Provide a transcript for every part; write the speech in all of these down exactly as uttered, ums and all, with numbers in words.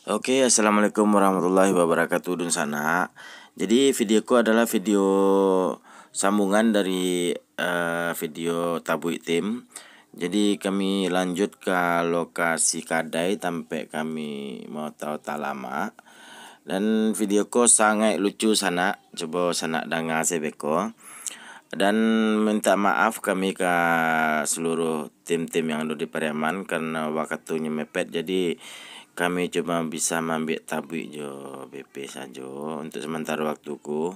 Oke, assalamualaikum warahmatullahi wabarakatuh, dunsanak. Jadi, video ko adalah video sambungan dari, eh, video tabuik tim. Jadi, kami lanjut ka lokasi kadai tampek kami maota-ota lamak. Dan video ko sangaik lucu, sanak. Cubo sanak danga se beko. Dan minta maaf kami ka seluruh tim-tim yang ado di Pariaman, karena wakatunyo mepet, jadi kami cuma bisa maambiak tabuik jo B P sajo untuk sementara waktuku,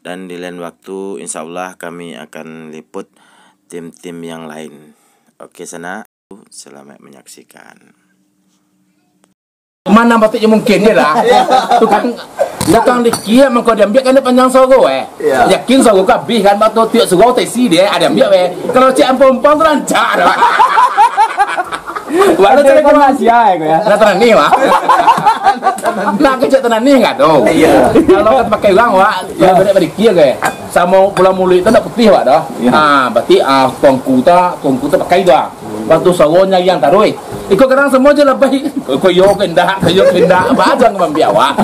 dan di lain waktu, insya Allah, kami akan liput tim-tim yang lain. Oke, sanak, selamat menyaksikan. Mana batik je mungkin je lah. Tukang, tukang dikiak mangko diambiak kan dia panjang soro, eh. Iya. Yakin soro ka abih kan, batu tiok soro tesi dia, ada ambiak, eh. Kalau cek ampang-ampang tu rancak dah. Walau cek kan masih ai ko ya. Nak terani, wah. Nak kecek terani enggak tu? Iya. Kalau kata pakai orang, wak, ya, bedak badikia ke. Sama pulang muluik tu nak putih, wak, dah. Iya. Ah, berarti, ah, tuangku tak, tuangku tak pakai tu, ah. Waktu sawo nyayang taruih. Iko kadang samo je lah, pai. Ko yo kendak, ko yo kendak. Apa aja ngambi awak.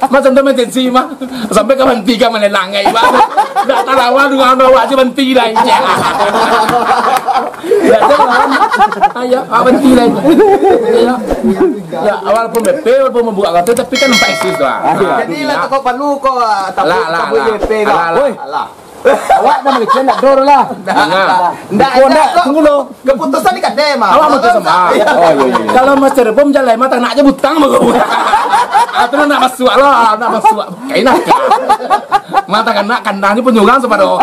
Macam tu main tensi mah. Sampai ka banti ka malelang ai, Pak. Dak talawan dengan awak je banti lah. Ya, jangan. Ayo, ah, banti lah. Ya. Ya, walaupun B P, walaupun membuka kartu, tapi kan nampak eksis tu, ah. Ah, jadi lah, toko palu ko, ah, tabu-, lah, lah, tabu lah. B P ko. Lah, lah. Woi. Lah. Awak dah mangecek ndak dor lah. Ndak, ndak, ndak, ndak, tunggu lo. Keputusan di kadai mah. Awak mutus sama. Oh, iya, iya, iya. Kalau Mister Bom jalai mah tanak je butang baru. Atau nak masuk lah, nak masuk. Kain nak. Mata kanak kandang je penyurang sepado.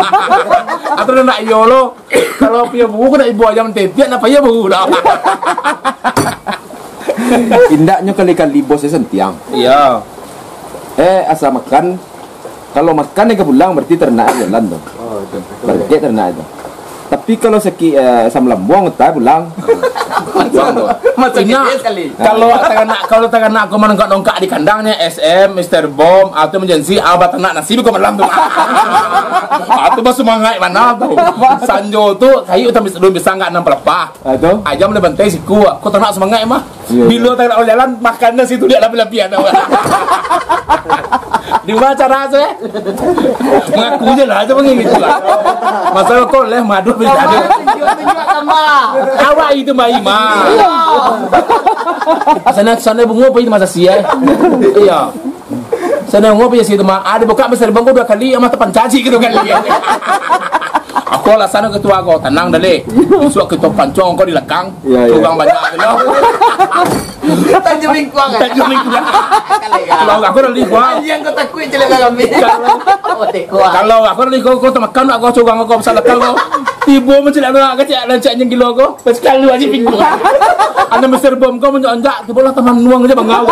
Atau nak iyo lo. Kalau pia buru nak ibu ayam tetiak nak payah buru dah. Indaknyo kali-kali bos sentiang. Iya. Eh, asa makan. Kalau makan ka pulang, berarti taranak jalan tu. Oh, betul, betul. Berarti taranak tu. Tapi kalau sakik, eh, asam lambung, entah pulang. Pulang tu. Masuk Ina, K K sekali. Kalau taranak, kalau taranak ko manongkak-nongkak di kandangnyo, S M, Mister Bom, atau emergency, ah, batanak nasi ko malam tu. Ah, tu basumangaik bana tu. Sanjo tu, kayu tu bisa, bisa anggak anam palapah. Ah, tu? Ayam lah bantai siku, ko tanak sumangaik mah. Iya, bilo iya. Tanak jalan, makan nasi tu dia lapi-lapi ada. Di mana cara tu, eh? Mengaku je lah, tu mungkin gitu lah. Masalah kau leh madu bisa ada. Tunjuk-tunjuk tambah. Awak itu mai mah. Iya. Sana, sana bungo apa itu masa sia, eh? Iya. Sana bungo apa ya si itu mah? Ada buka besar bangku dua kali, sama tepan caci gitu kan. Aku lah sana ketua kau, tenang dah leh. Besok kita pancong kau di lekang. Iya, iya. Orang banyak tu. Tanjung Lingkuang, eh? Tanjung Lingkuang. Kalau aku dah lingkuang. Anjing kau takut je lah kami. Kalau, oh, teko, ah. Kalau aku dah lingkuang, kau tamakan aku curang aku pasal lekang kau. Tibo macam nak nak kecek rancak anjing gilo kau. Sekali aja pintu. Anak Mister Bom kau menjak-anjak, tibo lah taman nuang aja bangau.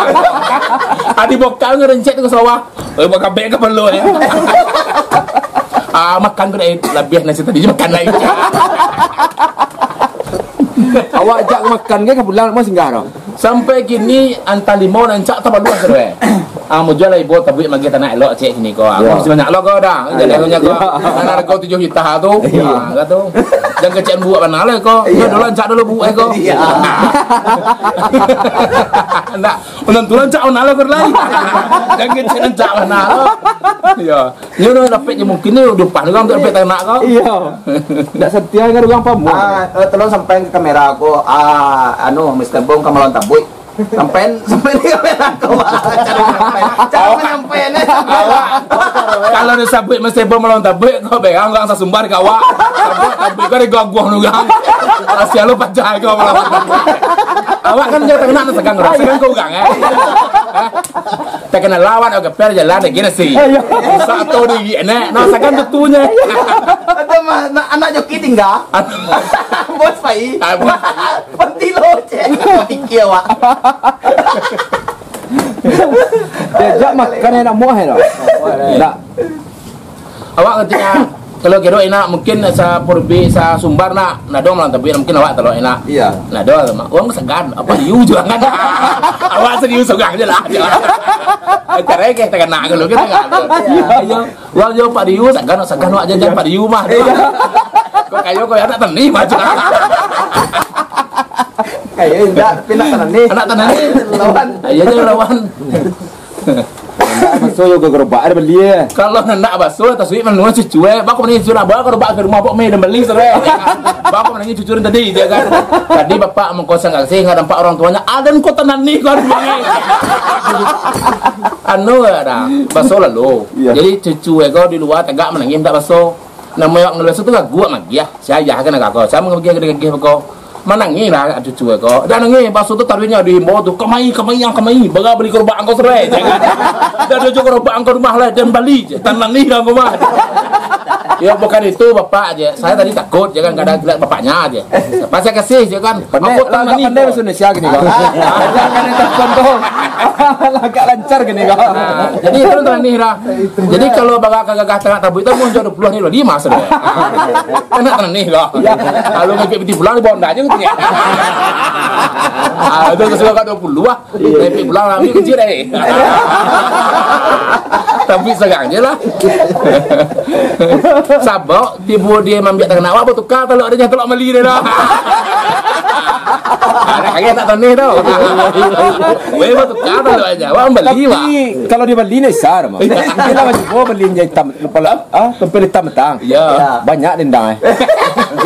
Adi bokal ngerencet tu ke sawah. Eh, buat kabek kapalo, eh. Ah, makan ko dah, eh, labiah nasi tadi, makan lai. Awak jak makan ke, ka pulang, mau singgah dah? Sampai kini, antah limau rancak tabaluah, saudara. Ah, mujua lah ibo tabuik magi tanak elok, cek sini ko. Ah, ya. Masih banyak lo ko dah. Ah, jadi ya. Harga ko tujuh juta tu. Ya. Ah, kata tu. Jangan kecek buat mana lah ko. Ya. Dah dulu rancak dulu buat ko. Ya. Ndak. Penentuan cak mana lah, Kur, lai? Jangan cak cak mana lah. Iya. Nyo dah dapek je mungkin ni, dupan urang tu dapek tanak kau. Iya. Ndak setia dengan urang pamuang. Ah, eh, tolong sampai ke kamera aku. Ah, anu, Mister Bom ka malawan tabuik. Sampai, sampai di kamera aku, Pak. Cara penyampaiannya. Kalau disabuik Mister Bom malawan tabuik, kau berang urang sasumbar ka awak. Tabuik, tabuik kau digaguah urang. Asia lo pacah kau malawan tabuik. Awak kan jangan terkena nak segang urang. Segang kau urang, eh. Takana lawan, oke, per jalan lagi nasi. Eh, iya. Satu diri, nek. Nah, sakan tetunya. Ada mah, nak anak joki tinggal. Bos pai. Ah, bos. Panti lo, cek. Pikir awak. Diajak makan enak muah, ya, dah? Ndak. Awak ketika kalau kiro enak, mungkin sa Purbi, sa Sumbar nak, nado malam tapi mungkin awak telok enak. Iya. Nado sama. Uang segan, apa liu juga kan? Awak serius segan je lah. Cerai ke tengah nak kalau kita kan. Iya. Uang jauh Pak Diu, segan, segan awak jajan Pak Diu mah. Iya. Kok kayo kok anak tani macam. Eh, indak, tapi nak tanah ni. Anak tanah ni. Lawan. Ayo je lawan. Indak, baso yo gerobak ado bali, eh. Kalau nak baso, tasuik manua cucu, eh. Bako manangih cucu nak bawa gerobak ka rumah, bok meh dan bali, sore. Bako manangih cucu tadi, je kan. Tadi bapak mangko sangat sih, nggak nampak orang tuanya. Aden ko tanah ni, ko rumah ni. Anu, dah. Baso lalu. Iya. Jadi, cucu, eh, ko di luar tagak manangih, minta baso. Namo awak ngeluh tu gaguak magiah. Si ayah kan agak ko. Sama magiah gede-gede ko. Manangih lah cucu ko. Dah nangih, baso tu taruihnyo dihimbau tu. Kamai, kamai, yang kamai. Baga bali gerobak angko serai. Dah ada juo gerobak angko rumah lah. Dan bali je. Tanah ni lah rumah. Ya, bukan itu, bapak je. Saya tadi takut, je kan, kadang lihat bapaknya aja. Pas saya kasih, je kan. Pandai, aku lah, agak pandai bahasa Indonesia gini, kau. Jangan yang telepon, kau. Agak lancar gini, kau. Nah, jadi itu tanah ni lah. Jadi, kalau baga kagagah tangah tabuik tu, mun juo duo puluah ni lah, lima sudah. Enak tanah ni lah. Kalau ngikut piti pulang, di Honda aja gitu ya. Ah, itu sudah kat duo puluah lah. Tapi pulang lah, ambil kunci deh. Tapi sekarang je lah. Sabab, tibo dia mambiak takanak, wah, batukar talok dia, talok bali dia lah. Ada lagi tak tanah tu. Weh, batukar talok aja, wah, bali, wah. Tapi, kalau dia bali ni, sah, mah. Dia lah macam, oh, bali dia hitam. Kepala, ah, tompel hitam matang. Ya. Banyak dendang, eh.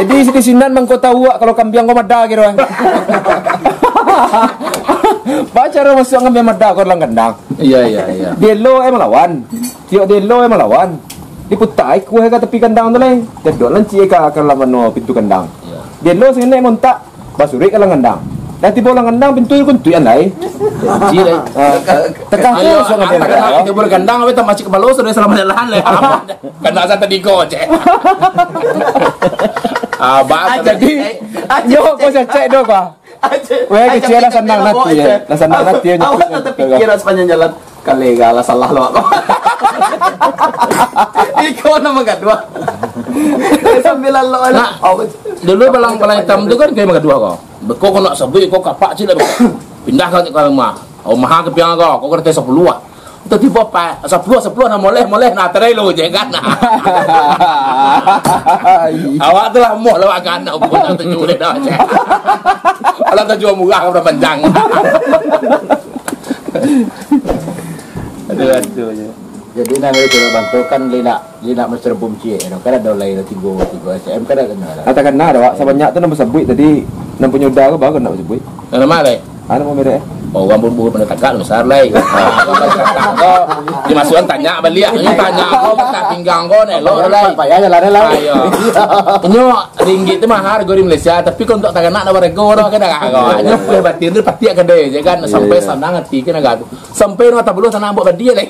Jadi, sini sinan mangko tahu, ah, kalau kambiang ko mada kiro, eh. Bacaro masuk kambiang mada ko dalam kandang. Iya, iya, iya. Dielo, eh, malawan. Tiok dielo, eh, malawan. Diputa ikua ka tapi kandang tu, lai. Tedok lancik ka, ka lawan pintu kandang. Iya. Dielo sini montak. Basurik ka langandang. Dah tibo langandang, pintu kuntuian lai. Kunci lai. Ah, takaku. Ayo, suang angkat dia. Anak-anak, tibo langandang, awak tak masuk kepala, sudah selama jalan lai. Kena asa tadi kau, cek. Ah, bah, ah, jadi, eh, yo, kau cek do, kau. Weh, kecil lah, sanang nanti, ya. Lah sanang nanti, ya. Awak tak terpikir sepanjang jalan. Kalega lah salah lo, Abang. Iko namo gaduah. Sambilan lo, nah, awak. Dulu balang-balang hitam tu kan kayak magaduah ko. Beko ko nak sabuik ko kapak cik lah beko. Pindah ka, ka rumah. Oh, maha kepiang ko, ko kertas sapuluah ah. Tibo-tibo pa, sapuluah, sapuluah nah moleh, moleh nah terai lo je kan. Awak tu lah moh lah awak kan, nak buat nak tujuh boleh dah je. Alah tujuh murah ka Padang Panjang. Aduh, aduh, je. Jadi, nan dari Pulau Bangko kan linak, linak Mister Boom ciek, kan ado lai tigo, tigo S M kan ado kena lah. Ata kena dah, Wak. Sabanyak tu nan basabuik tadi, nan punyo uda ko baru nak basabuik. Nan nama lai? Anu, mau merek, eh? Oh, urang buru-buru pandai tagak, besar lai. Dimasuakan tanya baliak, ini tanya ko, patah pinggang ko, elok lai. Payah jalan lai. Ayo. Inyo ringgit tu mahal harga di Malaysia, tapi ko untuk taranak nak barego dah, kada harga. Inyo boleh batin tu, pati kadai je kan, sampai sanang hati kan agak. Sampai rumah tabuluh tanah ambok badia lai.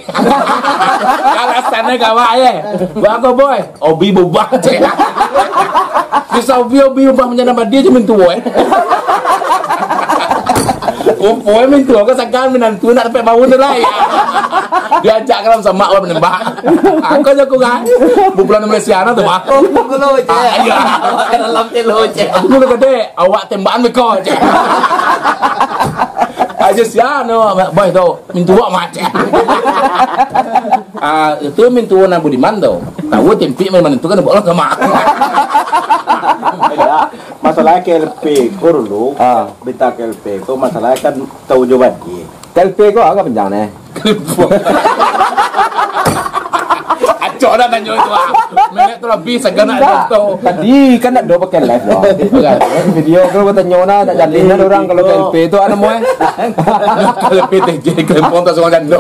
Alasannya gawak je. Buat apa, boy? Hobi bubah je. Bisa hobi, hobi bubah menjana badia je mintuo, eh. Rupo mintuo ko sagan minantu nak dapat baun tu lai. Diajak ka dalam samak, wah, menembak. Aku je aku kan. Bubulan Malaysia nah tu, bah. Dulu je. Ah, iya. Dalam telo je. Aku dulu gede, awak tembakan beko je. Aja sia no, boy tu. Mintuo mah. Ah, itu mintuo nan budiman tu. Tahu timpik main-main tu kan buat sama. Ya, masalah K L P ko dulu, ah, berita K L P ko masalah kan tahu jo badia. K L P ko agak panjang neh. Acok dah tanyo itu ah. Menek tu lebih sagana tu. Tadi kan nak do pakai live doh. Video kalau batanyo nah, nak jalin nah orang kalau K L P tu, anu, moe. Kalau P T J, kelempong tak suang jando.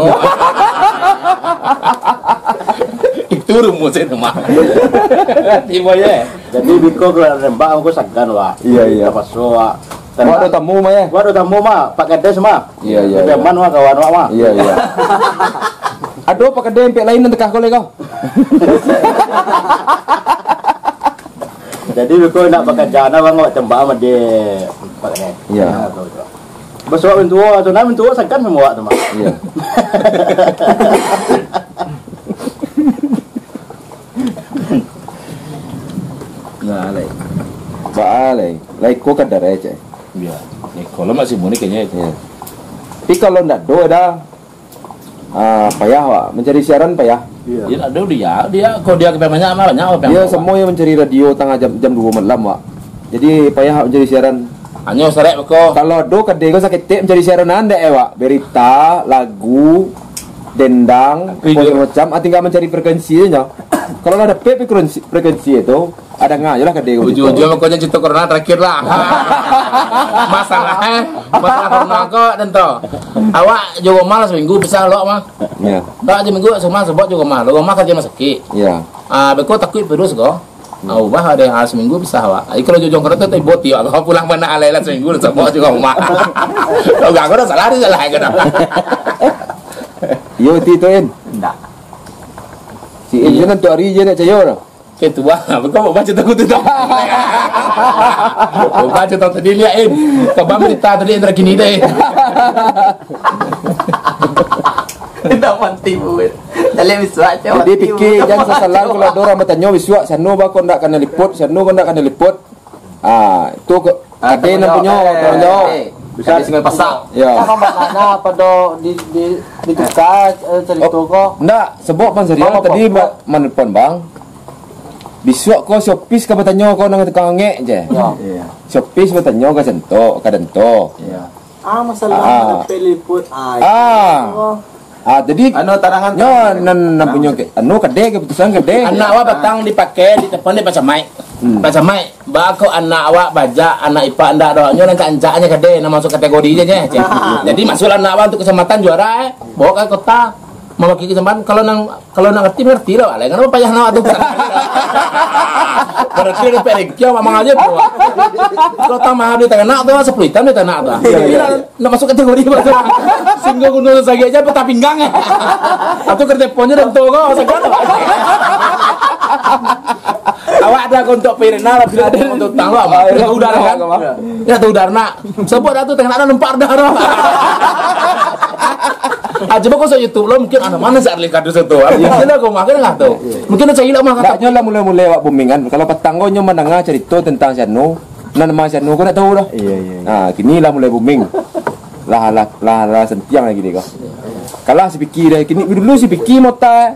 Itu rumus itu mah. Tibo ye. Jadi biko kalau nembak aku sagan, wah. Iya, iya. Tapaso, wah. Wah, ado tamu mah, ya? Wah, ado tamu mah, Pak Kades mah. Iya, iya, iya. Preman mah, kawan mah. Iya, iya. Ado Pak Kades, empek lain nan tekah ko lai ko. Jadi, beko nak bakaja, nah, bang, awak tembak sama dia, Pak, eh. Iya. Nah, tu, tu. Basuak mintuo tu, nah, mintuo sagan samo awak tu, Mak. Iya. Nah, lai. Baa, lai. Lai ko kadar, eh, cek. Iya. Eh, kalau masih muni kayaknya itu. Iya. Tapi kalau ndak do, dah, ah, payah, Wak. Mencari siaran payah. Iya. Dia tak ada dia. Dia, kalau dia kepengen banyak, mah banyak, Wak. Dia semua yang mencari radio tengah jam, jam dua malam, Wak. Jadi, payah, Wak, mencari siaran. Hanyo sarek beko. Kalau ado kadai ko saketek mancari siaran nan dek, eh, Wak? Berita, lagu, dendang, Video. Macam, ah, tinggal mancari frekuensi sajo. Kalau lah dapek frekuensi, frekuensi itu, ah, danga se lah kadai ko. Ujung-ujung pokoknyo cerita corona terakhir lah. Masalah, eh? Masalah corona ko, Danto. Awak jo rumah lah seminggu, bisa lok mah. Ya. Tak jo minggu, semua sebab jo rumah. Lok rumah ka rumah sakit. Ya. Ah, beko takuik virus ko. Ah, ubah deh, ah, seminggu bisa awak. Ai, kalau jujung kereta tu, ibo tiok, kalau pulang mana alai lah seminggu, dah sabok juga rumah. Kalau ganggu dah salah, dia salah, kan? Iyo, ti tu, In. Ndak. Si In Iyo. Kan tu hari je nak cayo dah. Oke, tu bah. Kau mau baca tahu tu tak? Kau baca tahu tadi, lihat, In. Kau baca berita tadi yang terkini deh. Indak mati pun. Jaleh bisuak, cak. Jadi mati pikir, pun. Jan sasalah kalau ado urang batanyo bisuak, sano ba kok ndak kanai liput, sano kok ndak kanai liput. Ah, itu ke, Ah, ade nan punyo, eh, tanggung jawab. Eh, bisa di Sungai Pasak. Ya. Apa maknanya, apa do di, di, dituka, eh, cerita Oh, ko? Ndak, sebab Bang Zarian Oh, tadi apa? Ba-, manelpon Bang. Bisuak ko si Opis ka batanyo ko nan tukang angek je. Ya. Iya. Si Opis batanyo ka Sento, ka Dento. Iya. Ah, masalah Ah. Ada peliput. Ah, Ah. Itu. Ah, jadi Anu, tarangan, nyo tarangan. Nan, nan punyo ke, anu, kadai, keputusan kadai. Anak awak patang dipakai, ditelepon dek Pak Samaik. Hmm. Pak Samaik, baa kok anak awak bajak, anak ipa ndak doh. Nyo nan rancak-rancaknyo kadai, nan masuk kategori je, je. Jadi, masuklah anak awak untuk kecamatan juara, eh. Bawa ka kota. Mawakili kecamatan, kalau nang Kalau nak ngerti, ngerti lah, Wak. Lai, kenapa payah nak tu? Berarti ada pek rengkiau, Wak, mangaja tu, Wak. Kalau tambah duit tanak tu, sepuluh itam duit tanak tu. Iya, iya, iya. Nak masuk kategori, Wak, tu. Singgo gunung sasagi aja, patah pinggang, eh. Atau kerja ponyo dan tu, kau, segan. Awak ada kontak Pirna, tapi ada kontak utang, Wak. Ah, iya. Tahu dah, kan? Iya. Ya, tahu dah, nak. Sebab dah tu, tengah nak nampak dah, dah. Ah, cubo kau sa YouTube lo, mungkin anak mano sa Arli Kadus tu. Mungkin lah kau makan lah tu. Mungkin lah cari lah mah. Ndak, nyo lah mulai-mulai awak booming kan. Kalau patang ko nyo mandanga carito tentang si anu, nan ma si anu ko ndak tahu doh. Iya, iya, iya. Ah, kini lah mulai booming. Lah, lah, lah, lah sentiang lagi deh ko. Kalah si Piki deh. Kini dulu si Piki mota.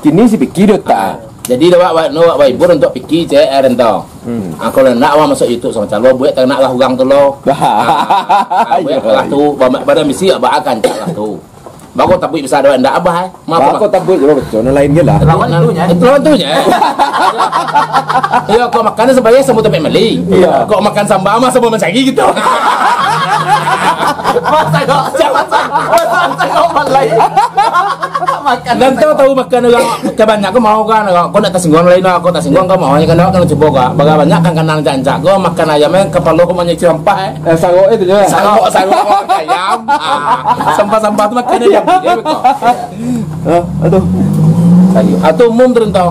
Kini si Piki dota. Ah, jadi awak, awak, awak bahibur untuak Piki, cek, eh, Rento. Hmm. Ah, kalau ndak awak masuk YouTube samo calo, buek tanak lah urang tu lo. Ah, ah, buek lah tu, ba-, badan bisi, ba-, akan cak lah tu. Bako tabuik bisa doa ndak abah, eh. Bako tabuik juo betul, nan lain je lah. Lawan tu nya. Itu lawan tu nya. Iyo, kok makan sampai samo tampek mali. Iyo. Kok makan samba mah samo mancari gitu. Masa kok, masa, masa kok malai. Makan. Dan tahu, tahu makan urang, kan banyak ko mau kan, kau nak tasingguang lain lah, kau tasingguang kau mau, kan awak kan cubo kau, baga banyak kan kanang cancak, kau makan ayam, eh, kapalo kau manyicil sampah, eh. Eh, sarok itu je. Sarok, sarok, ayam. Ah, sampah-sampah tu makan ayam, eh, betul. Ah, aduh. Ah, tu umum tu, Rento.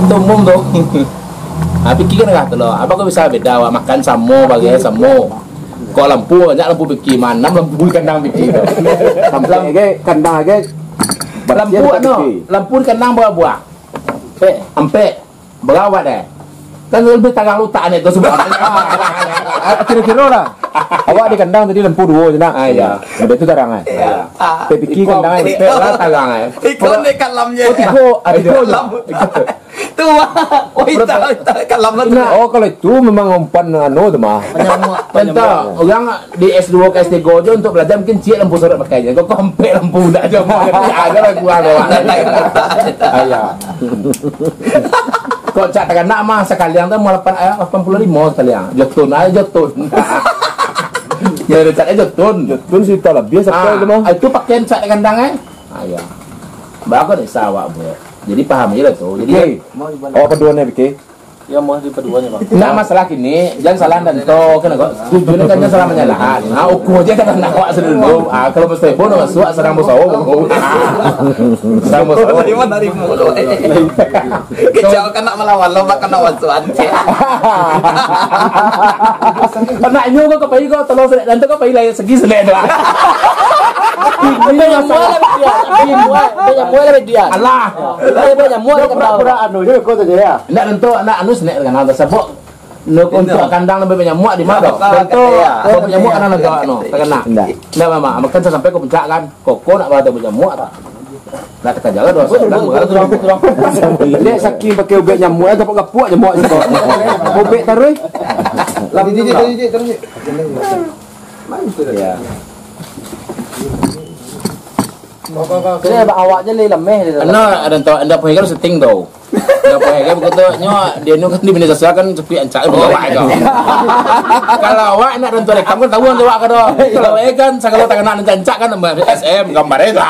Tu umum tu. Ah, pikirkan lah tu lo. Apa kau bisa beda, awak makan samo, bagai samo. Kok lampu, banyak lampu Piki, manam lampu di kandang Piki tu. Sampai lam-, ke kandang ke, lampu, anu, lampu di kandang bara buah? Ampek. Ampek. Bara watt deh. Kan lebih tarang utak ni tu sebab. Ah, kiro-kiro lah. Awak di kandang tadi lampu duo je nak. Ah, iya. Lebih tu tarang, eh. Iya. Ampek Piki kandang, eh. Ampek lah tarang, eh. Iko ni kalamnya. Oh, tigo. Ah, tigo je. Kalam. Tu, wah. Oh, ita, ita, kalam lah tu. Oh, kalau itu memang umpan anu tu mah. Panyamuak. Panyamuak. Entah, orang di S dua ke S tiga je untuk belajar mungkin ciek lampu sorot pakai je. Kau kompek lampu dak je mah. Ada lah kurang dia. Ayah. Kok cak takanak mah sakaliang tu mau lapan, eh, lapan puluh lima sakaliang. Jotun aja jotun. Ya, dia cak aja jotun. Jotun sita lebih sampai tu mah. Ah, itu pakaian cak di kandang, eh. Ah, ya. Bagus ni sawak buat. Jadi paham je lah tu. Jadi, Piki, awak kedua ni, Piki. Ya, mau di keduanya, Bang. Ndak masalah kini, jan salah dan to, kan kok. Tujuan kan jan salah manyalahan. Ah, ukur je kan awak selalu. Ah, kalau mesti pun masuk, ah, serang besar. Serang besar. Dari mana, dari mana? Kecil kan nak melawan, lomba kan nak masuk, anjing. Nak nyo kau kepai kau, tolong selek, dan tu kepai lah segi selek tu. Ini yang salah. Dia, dia, dia, dia, dia. Alah. Dia, dia, dia, dia. Dia pura-pura anu je kau tu je, ya. Ndak, tentu anak anu senek terkenal tersebut. Nu untuk kandang lebih banyak muak di mana? Tentu kau punya muak kena negak, no, terkena. Ndak. Ndak, memang. Makan sampai kau puncak kan. Koko nak berada punya muak tak? Nak takaja lah doh. Dek saking pakai ubek nyamuk, eh, gapuak-gapuak nyamuk siko. Ubek taruih. Taruih, taruih, taruih. Ya. Kena ba awak je lai lameh dia. Ano, ado tu, anda pakai kan setting tu. Anda pakai kan begitu, nyo, dia nu kan di media sosial kan sepi ancak, dia awak kan. Kalau awak nak ado tu rekam kan tahu awak kan. Kalau awak kan, sagalo tangan nak ancak kan, S M, gambar dia.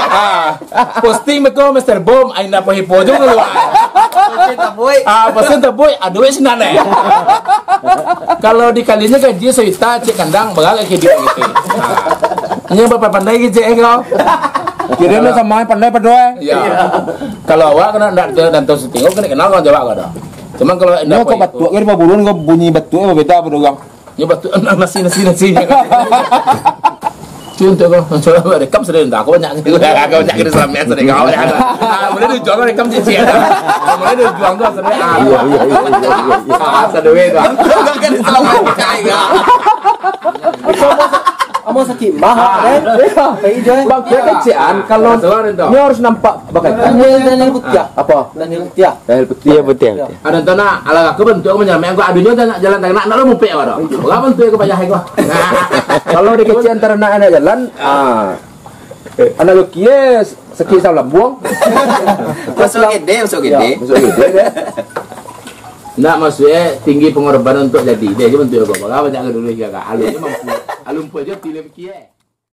Ah. Posting beko Mister Boom, ai ndak pohipo juo kaluar. Posting tabuik. Ah, posting tabuik, aduh, weh, sinan, eh. Kalau dikalinyo gaji sajuta, cek kandang, bara ka kredit gitu. Ah. Nyo bapandai kecek, eh, kau. Kiro nyo samo pandai pado, eh. Ya. Kalau awak kena ndak, ndak tahu syuting, kau kena kenal kau jawab kau dah. Cuman kalau ndak kau pohipo. Batuk, kau di Paburun, kau bunyi batuk, eh, beda pado urang. Nyo batuk, nasi, nasi, nasi. Cun tu kau, coba rekam sudah dah. Kau banyak, kau banyak kena selamian sudah kau ya. Ah, boleh dijual rekam cici ya. Boleh dijual tu sudah. Ah, iya, iya, iya, iya, iya. Ah, sudah weh tu. Kau kan selamian cai ya. Amo sakit mah, eh? Bang, dia kecian, kalau nyo harus nampak bagai. Ini Daniel Putiah. Apa? Daniel Putiah. Daniel Putiah. Iya, Putiah, Putiah. Ado tu nak, alah aku bantuak aku manyamek aku, adonyo nak jalan tangah, nak, nak lo mupek awak dah. Awak bantuak aku payah aku. Kalau dikecek antara nak anak jalan, ah, anak laki, eh, sakik asam lambung. Masuk gede, masuk gede. Ya, masuk gede, ya. Nak masuk, eh, tinggi pengorbanan untuk jadi. Dia je bantuak aku. Baka banyak ke dulu ya, Kak. Alun je mampu. Alun pun je pilih fikir, eh.